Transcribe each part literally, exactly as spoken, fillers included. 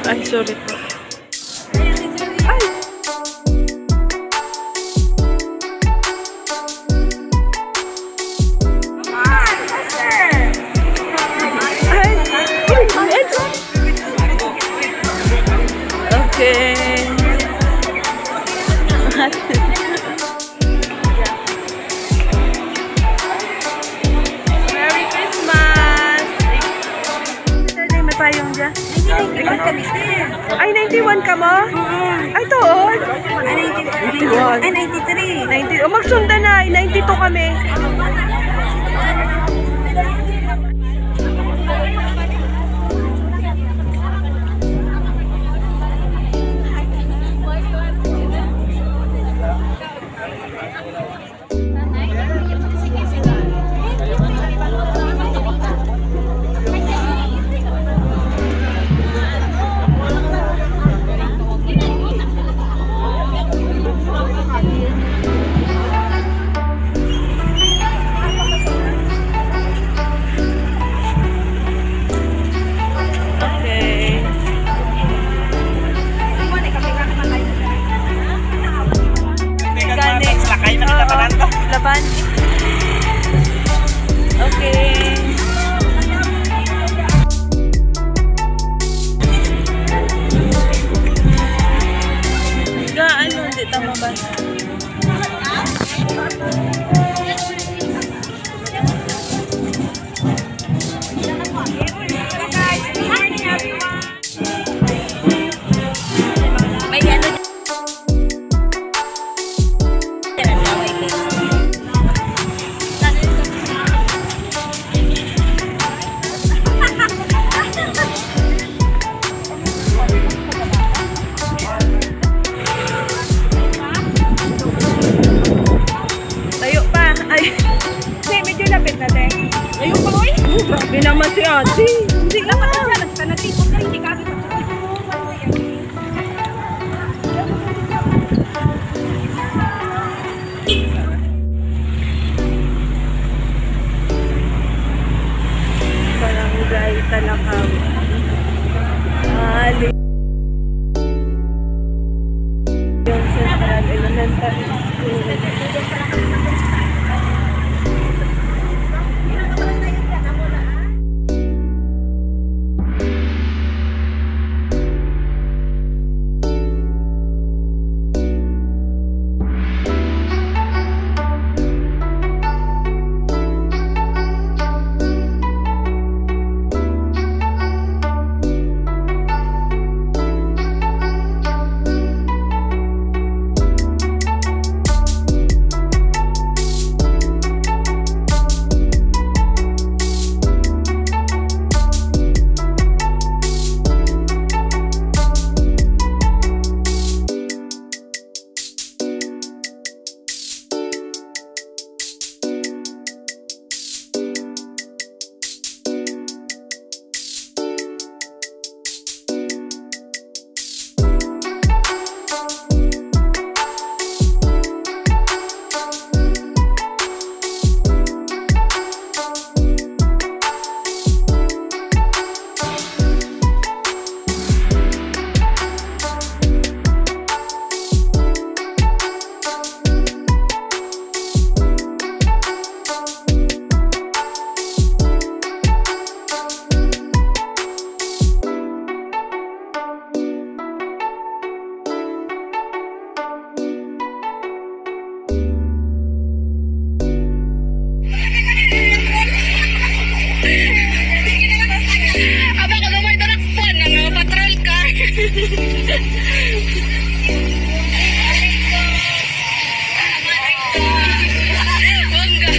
Ay, sorry po. Ay! Ay! It's okay. Merry Christmas! May payong dyan. Ay, ninety-one ka mo? Ay, tuod. Ay, ninety-one. Ay, ninety-three. Ninety, oh, magsunda na. Ay, ninety-two kami. Okay. Gani. Lakay na kita. Oo, tanan to. Laban. Okay. Ga, ano, di tama ba? May ano? Tayo pa. Ay. Te, medyo lapit na, te. Ayun pa, oy. Oh, grabe naman si ate. Hindi na. Wala pa siya, nagtanatipon na, hindi ka. Barangay Talakaw. Ah, Leon Central Elementary School. Aba, kung may tarakpan, ano, patrol car. Bongga.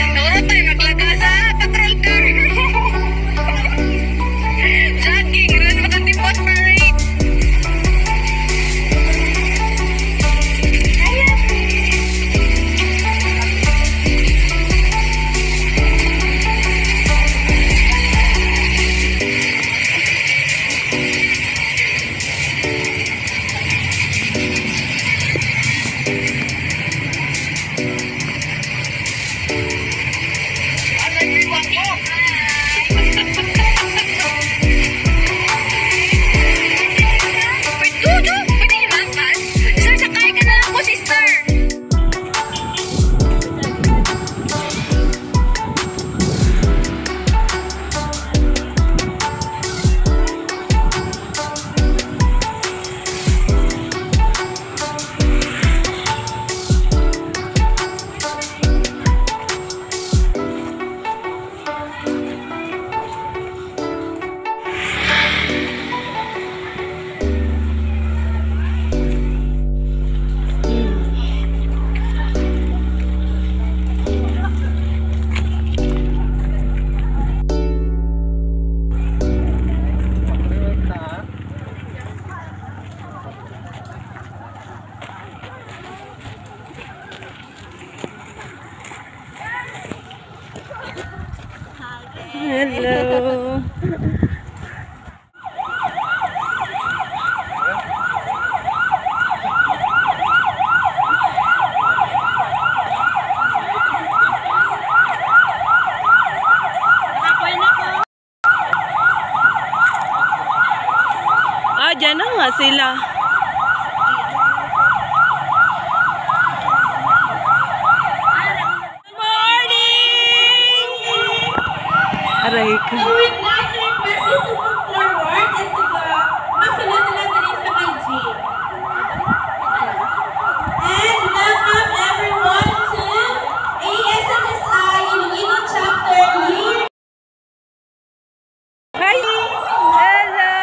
Naurot tayo, naglaga sa patrol car. Hello. Ah, dyan na nga sila. Morning! Aray ko. So, we'd like to request you to move forward and to the masulod na lang diri sa may gym. And welcome everyone to A S M S I Iloilo Chapter Year. Hi! Hello!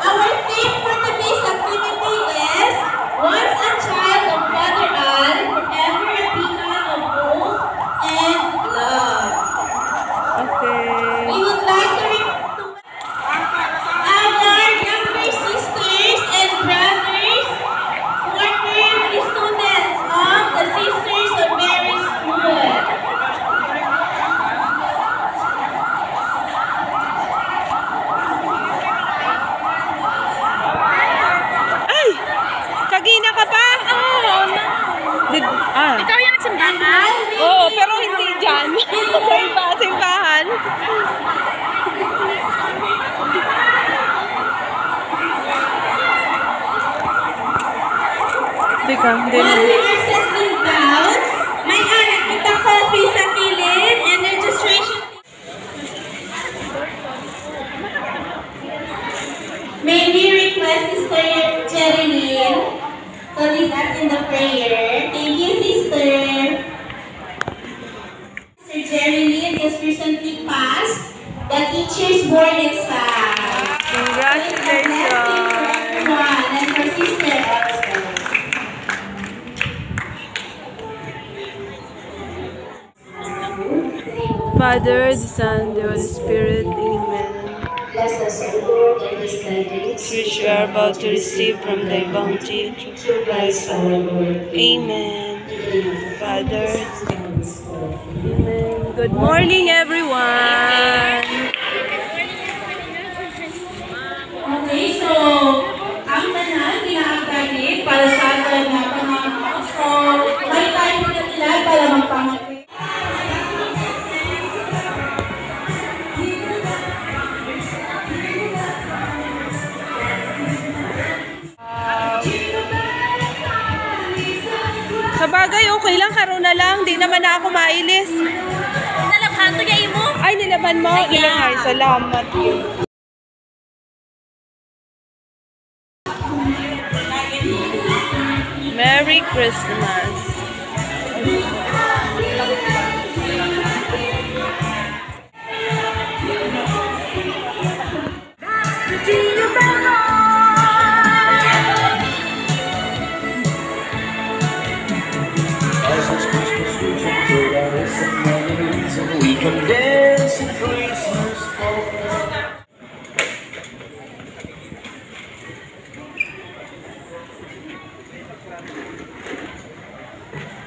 Our theme for today's activity is Once a Child of Father Al, Forever a Beacon of Hope and Love. Okay. We would like to re-, to our younger sisters and brothers who are currently students of the Sisters of Mary School. Ay! Kagina ka pa? Oo, na. Did-, ah. Ikaw yung nagsimbahan? Oo, pero hindi dyan. Sa iba, simbahan. Teka, hindi na. While we are settling down, may anak kita coffee sa kilid and registration. May we request Sister Jerilyn to lead us in the prayer? Thank you, Sister. Sister Jerilyn just recently passed the teacher's board exam. So it's a blessing for everyone and for Sister also. Father, the Son, the Holy Spirit. Amen. Bless us, O Lord, and this thy grace, which we are about to receive from thy bounty, through Christ our Lord. Amen. Amen. Father. Amen. Good morning, everyone. Okay, so, ang tanan ginaagdagit para sa aton nga pangangkon. So, may time na sila para magpangakit. Sa bagay, okay lang, karon na lang, di naman na ako mailis. Nalabhan to ya imo? Ay, nilabhan mo? Ay, yeah. Ay, salamat. Merry Christmas. As this Christmas season through our listen and reason, we can dance and praise you.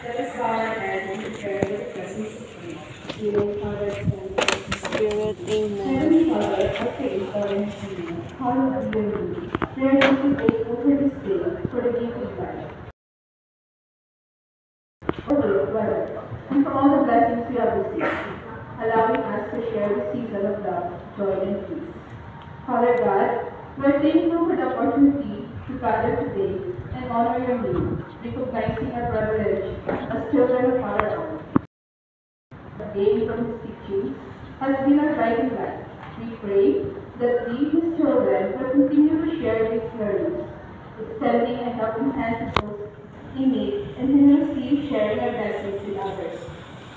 Let us bow our heads and prepare for the presence of Christ. Spirit, amen. Heavenly Father, our Creator and Redeemer, hallowed be your name. We are deeply grateful for this day, for the gift of life. Okay, well, and for all the blessings we have received, allowing us to share the season of love, joy, and peace. Father God, we're thankful for the opportunity to gather today and honor your name, recognizing our privilege as children of Father God. Gained from his teachings has been our guiding light. We pray that we, his children, will continue to share these learnings, extending a helping hand to those in need, and generously sharing our blessings with others.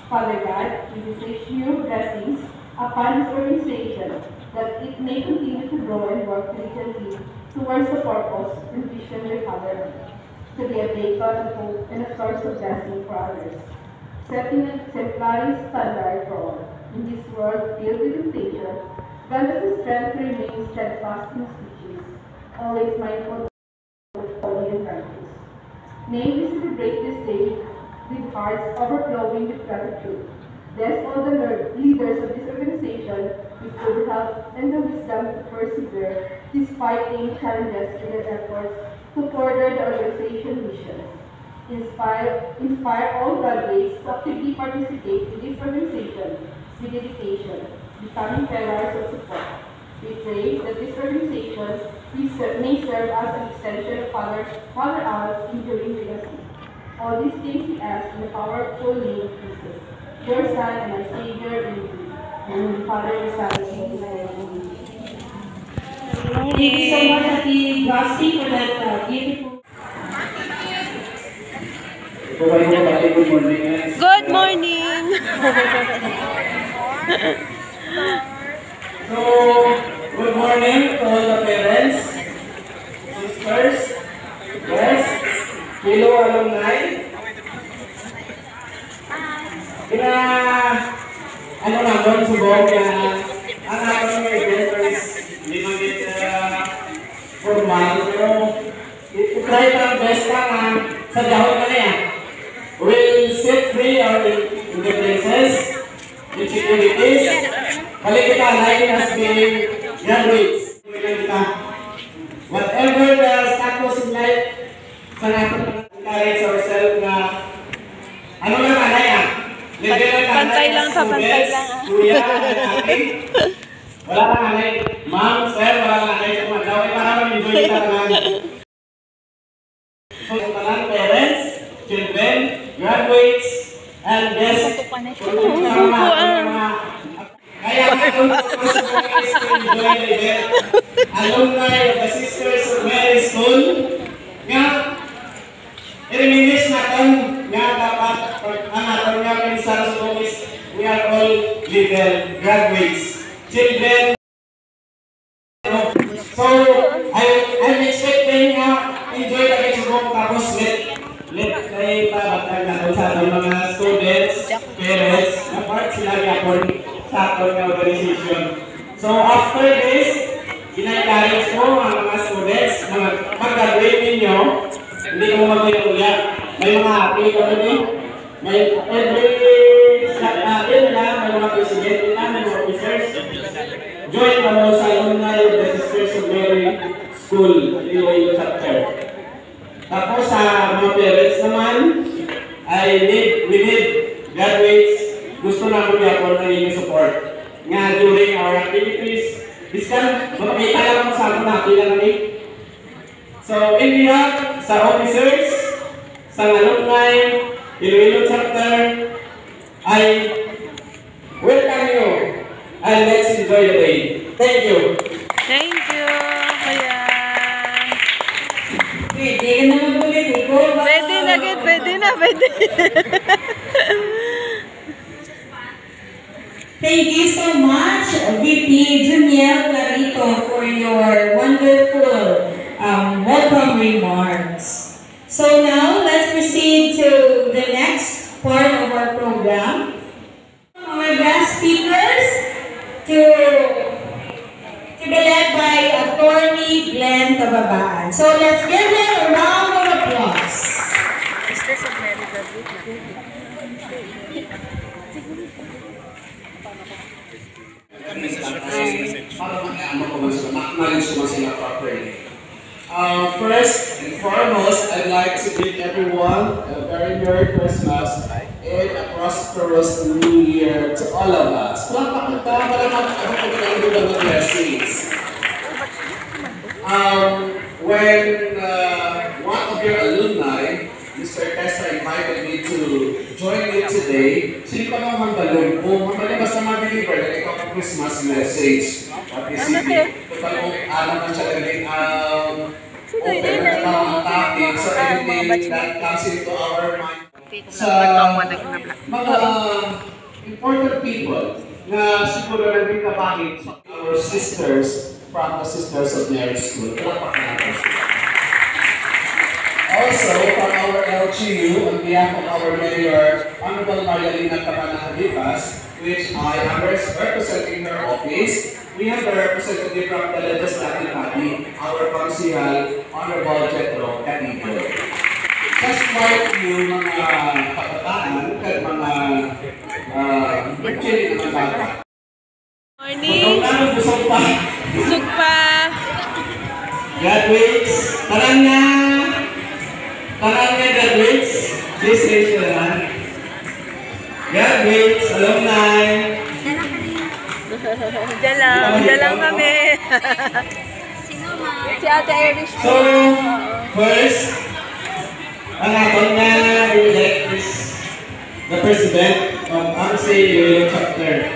Father God, we beseech your blessings upon this organization, that it may continue to grow and work diligently towards the purpose and vision of your Father, to be a beacon of hope and a source of blessing for others, setting an exemplary standard for all. In this world filled with temptation, grant us the strength to remain steadfast in his teachings, always mindful of holy and righteous. May we celebrate this day with hearts overflowing with gratitude, Bless all the lear- leaders of this organization with good health and the wisdom to persevere despite any challenges in their efforts to further the organization mission. Inspire, inspire all graduates to actively participate in this organization with dedication, becoming pillars of support. We pray that this organization may ser- may serve as an extension of Father, Father Al's enduring legacy. All these things we ask in the powerful name of Jesus, your Son and our Savior, in Father, Son, and Holy Spirit. Thank you so much, Ate Gracie, for that, uh, beautiful Good morning. So, good morning to all the parents, sisters, guests, fellow alumni. Kina, ano naman, subong nga ang aton nga event is limited, uh, formal, pero i-try ta ang best ta nga sa dahon na niya. We'll set free our indifferences, insecurities. Balik kita, like as being graduates. Whatever the status in life, sa natin encourage ourselves na ano lang anay ah. Level lang anay, pantay lang sa pantay lang, ah. Kuya, ate. Wala lang anay. Ma'am, sir, wala lang anay sa mga daw. Eh, para mag-enjoy kita lang. So, tanan, parents, children, graduates, and guests, kung sa mga, mga, kaya nga, kung gusto mo is to enjoy the event, alumni of the Sisters of Mary School, nga i-reminisce naton nga dapat ang aton nga mensahe sa is, we are all little graduates, children. So, I, I'm expecting nga enjoy kami subong tapos let, let kay pabatag naton sa aton mga students, parents, nga part sila gyapon sa aton nga organization. So, after this, gina-encourage ko ang mga students na mag-graduate ninyo, hindi ko magkuya-kuya. May mga happy kami. May every sa, ah, yun na, may mga presidente na, may mga officers. Join kamo sa alumni of the Sisters of Mary School, Iloilo Chapter. Tapos sa mga parents naman, I need, we need graduates. Gusto namin yapon ang inyong support. Nga during our activities, biskan, mapakita lang sa amin na pila kami. So, in behalf sa officers, sa alumni, Iloilo Chapter, I welcome you and let's enjoy the day. Thank you. Thank you, Kuya. Pwede ka na magpolitiko ba? Pwede na gid, pwede na, pwede. Thank you so much, V P Juniel Clarito, for your wonderful, um, welcome remarks. So now, let's proceed to the next part of our program. Our guest speakers to, to be led by Attorney Glenn Tababaan. So let's give them a round of applause. Sisters of Mary David. Para mag-ano ko man sila, ma-acknowledge ko man sila properly. Uh, first and foremost, I'd like to greet everyone a very Merry Christmas and a prosperous New Year to all of us. Palakpakan ta para mag-abot ang blessings. Um, when, uh, one of your alumni, Mister Tessa invited me to join you today. Sino pa nang hambalon? O, hambalon basta ma-deliver, like, ikaw ang Christmas message. What is it? Total, kung ano man siya, like, um, open na tao ang topic. So, anything that comes into our mind. Sa mga important people nga siguro naging kabahin sa our sisters from the Sisters of Mary School. Palakpakan natin sila. Also, from our L G U, on behalf of our Mayor, Honorable Marialina Cabana Rivas, which I am res-, representing her office, we have the representative from the legislative body, our Konsehal, Honorable Jethro Cadido. Just quite few mga kabataan kag mga, ah, Morning. Busog pa. Busog pa. Graduates, tanan nga, tanan nga graduates, please raise your hand. Graduates, alumni. Diyan lang, diyan lang kami. Si Ate Irish. So, first, ang aton nga elect is the president of Amsi Iloilo Chapter.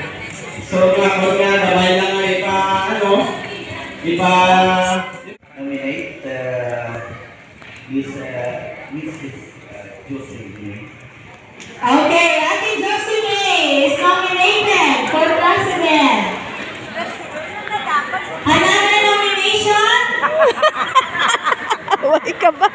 So, ang aton nga gamay lang nga ipa, ano, ipa- Nominate, uh, Miss, uh, Missus, uh, Josephine. Okay, Ate Josephine is nominated for president. Another nomination? Wala ka ba?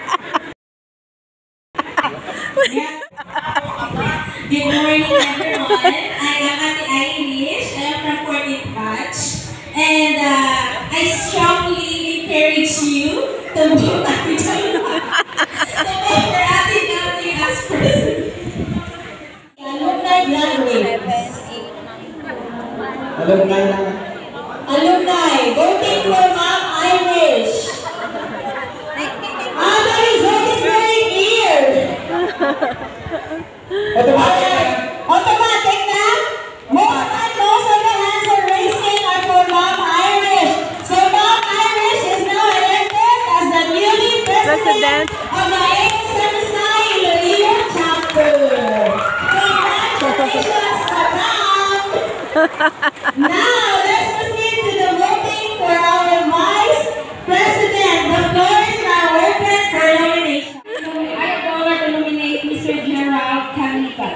Good morning, everyone. I am Ate Irish. I am from fourteenth batch. And, uh, I strongly encourage you to vote, to vote for Ate Josie as president. Alumni graduates. Alumni na. Alumni, voting for Ma'am Irish. Ah, the result is very clear. Automatic na. Automatic na. Most and most of the hands are raising are for Ma'am Irish. So Ma'am Irish is now elected as the newly president President. of the A S M S I Iloilo chapter. Congratulations, Madam! Now, let's proceed to the voting for our vice president. The floor is now open for nomination. I call to nominate Mister Gerald Canipa.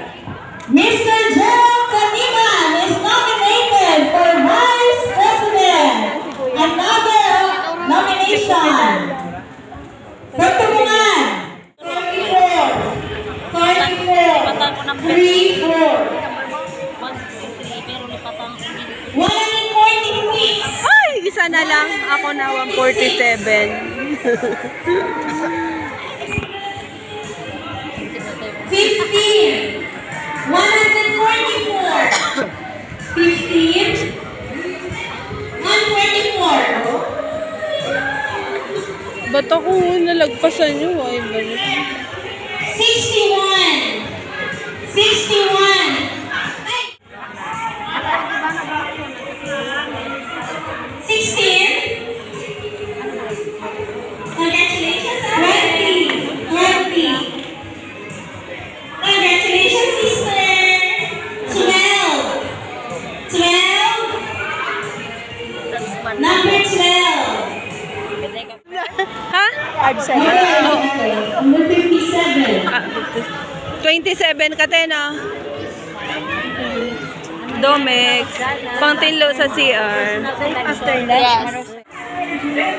Mister Gerald Caniman is nominated for Vice President. Another nomination. Pagtulungan. Forty-four. Forty-four. Three, four. One hundred forty-six. Ay, isa na lang. Ako na, one forty-seven. Fifteen. One hundred forty-four. Fifteen. One forty-four. Ba't ako nalagpasan nyo? Ay, balik. Sixty-one. Sixty-one. Ay. Sixteen. Congratulations, ah. Twenty. Twenty. Congratulations, sister. Twelve. Twelve. Number twelve. Ha? Absent. Number fifty-seven. Ah, twenty-seven ka, te, no? Domex. Pangtinlo sa C R. After lunch. Yes.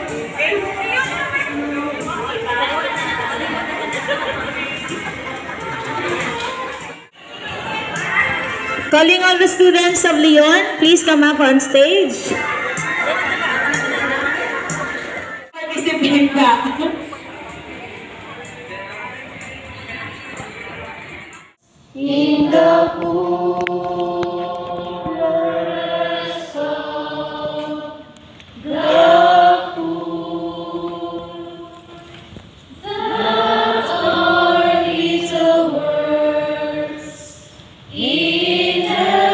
Calling all the students of Leon, please come up on stage. Participate ka. In the fullness of the poor, that our little words in every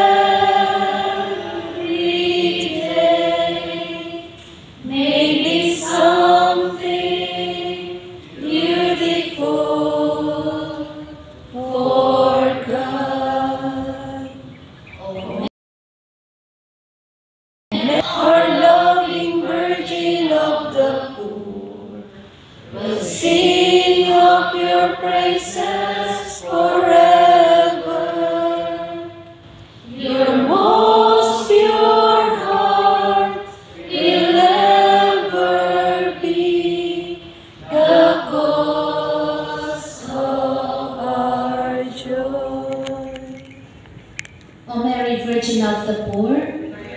day may be something beautiful for God. Our loving Virgin of the Poor, we'll sing of your praises forever. Your most pure heart will ever be the cause of our joy. O Mary, Virgin of the Poor,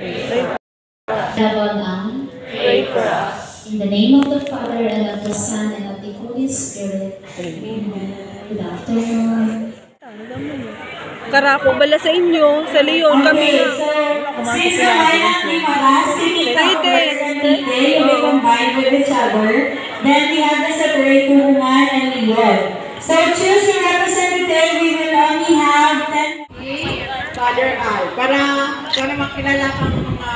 Pray for us. Pray for us. In the name of the Father, and of the Son, and of the Holy Spirit. Amen. Good afternoon. Karako bala sa inyo, sa Leon, kami. Okay, so, since the lineup ni Maras, si Tita Ladies. We're gonna meet, they will be combined with each other. Then we have the separate Tubuman and Leon. So choose your representative. We will only have ten. Father Al, para, para makilala ka ng mga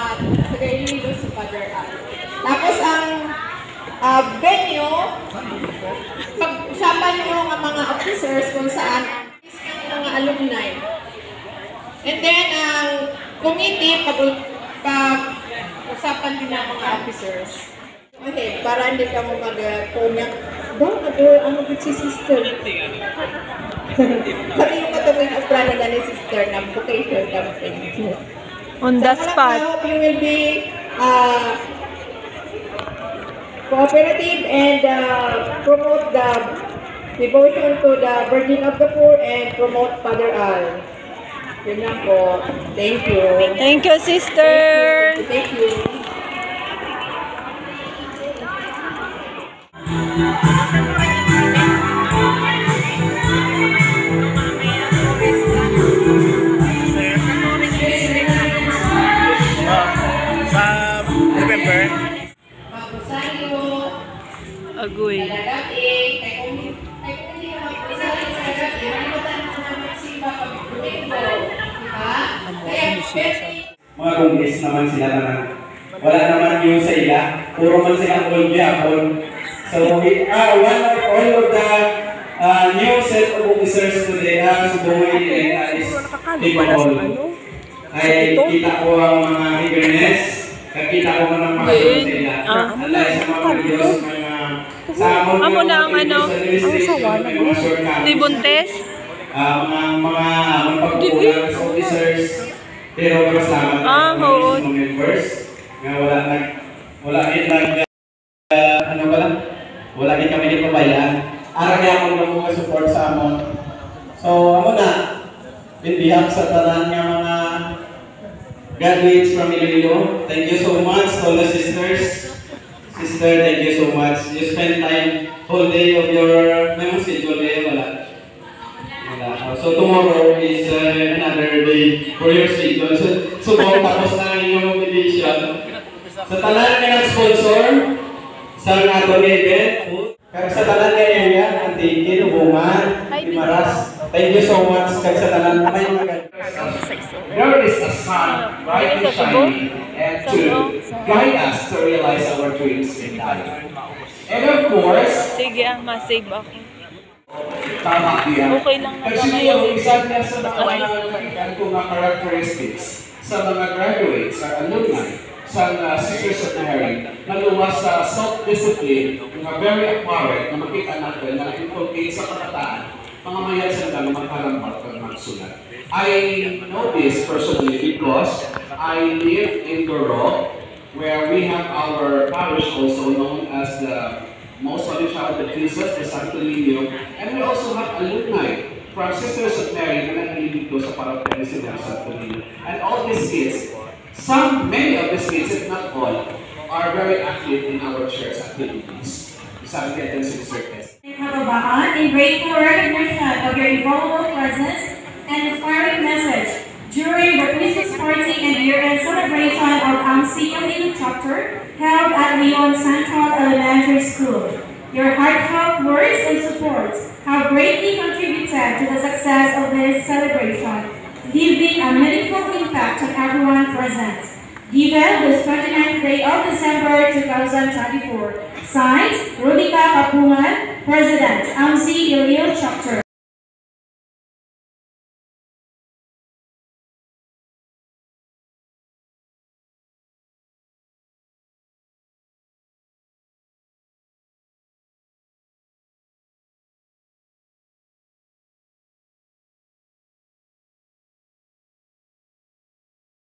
taga Iloilo si Father Al. Tapos ang, ah, venue, pag-usapan nyo nga mga officers kung saan ang mga alumni. And then, ang committee, pag, pag-usapan din ng mga officers. Okay, para hindi ka mo mag-, uh, kunya. Daw, ano, ano, si sister? Sabi yung matawin ang plano na ni sister na vocation campaign. On the spot. So, I hope you will be, uh, cooperative and, uh, promote the devotion to the Virgin of the Poor and promote Father Al. Yun lang po. Thank you. Thank you, sister. Thank you. Thank you. Sa November. Agoy. Amo, ano siya sa Mga congress naman sila tanan. Wala naman news sa ila. Puro man sila old gyapon. So, we are one of all of the, uh, new set of officers today. Ah, subong nila is capable. Ay, kita ko ang mga eagerness. Kakita ko man ang mga sa ila. Unlike sa mga previous, mga sa amon Amo na ang ano, ang sawa na mga shortcomings. Tibontes. Ah, mga, mga, ah, mga pagkukulang sa officers. Pero salamat Ah, sa mga oo. Mismo members nga wala nag-, wala gid nag-, ah, ano ba lang? Wala gid kami gipabayaan. Ara gyapon nga mga support sa amon. So, amo na. In behalf sa tanan nga mga graduates from Iloilo, thank you so much to all the sisters. Sister, thank you so much. You spend time, whole day of your, may mga schedule kayo, wala? Wala. Uh, so tomorrow is, uh, another day for your schedule. So, so kung tapos na ang inyong meditation, sa tanan nga nag-sponsor sa aton nga event, kag sa tanan nga area, Antique, Lubungan, Guimaras, thank you so much. Kag sa tanan nga may mga There is a sun brightly shining and to guide us to realize our dreams in life. And of course, Sige, ah, ma-save ako. Tama diyan. Okay lang naman. Kasi siguro, isa na sa mga nakikita ko nga characteristics sa mga graduates, sa alumni, sa, uh, Sisters of Mary, na luwas sa self-discipline nga very apparent na makita natin na inculcate sa kabataan, mga mayad sa nila magkalambak kag magsulat. I know this personally because I live in Goro, where we have our parish also known as the Most Holy Child of Jesus, the Santo Niño, and we also have alumni from Sisters of Mary na nagtitipon sa parokya ni Santo Niño. And all these kids, some, many of these kids, if not all, are very active in our church activities. Sabi kay Sister Tess. Kababaan, in grateful recognition of your invaluable presence and inspiring message during the Christmas party and year-end celebration of AMSI Iloilo Chapter held at Leon Central Elementary School. Your heartfelt words and support have greatly contributed to the success of this celebration, leaving a meaningful impact on everyone present. Given this twenty-ninth day of December two thousand twenty-four. Signed, Rudica Kapungan, President, AMSI Iloilo Chapter.